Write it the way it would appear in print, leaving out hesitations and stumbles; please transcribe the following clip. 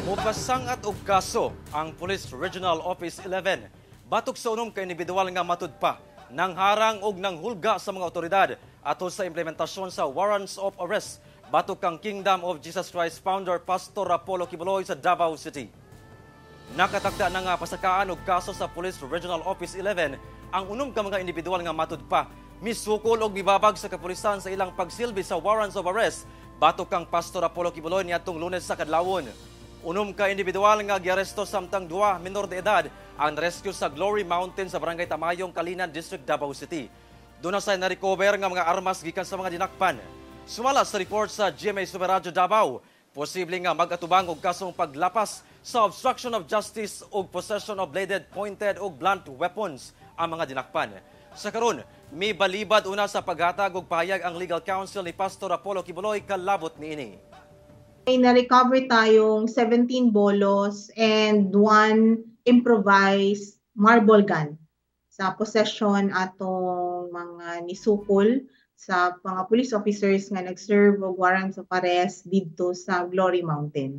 Mopasang-at og kaso ang Police Regional Office 11 batok sa unom ka individual nga matud pa nang harang og nang hulga sa mga otoridad ato sa implementasyon sa warrants of arrest batok kang Kingdom of Jesus Christ founder Pastor Apollo Quiboloy sa Davao City. Nakatakda na nga pasakaan og kaso sa Police Regional Office 11 ang unom ka mga individual nga matud pa misukol og mibabag sa kapulisan sa ilang pagsilbi sa warrants of arrest batok kang Pastor Apollo Quiboloy niadtong Lunes sa kadlawon. Unom ka individual nga giaresto samtang duha minor de edad ang rescue sa Glory Mountain sa Barangay Tamayong, Calinan District, Davao City. Duna sa na-recover nga mga armas gikan sa mga dinakpan. Sumala sa report sa GMA Super Radyo Davao, posible nga mag-atubang og kasong paglapas sa obstruction of justice ug possession of bladed, pointed ug blunt weapons ang mga dinakpan. Sa karon, may balibad una sa paghatag og pahayag ang legal counsel ni Pastor Apollo Quiboloy kalabot niini. May na-recover tayong 17 bolos and one improvised marble gun sa possession atong mga nisukol sa mga police officers nga nag-serve og warrants of arrest didto sa Glory Mountain.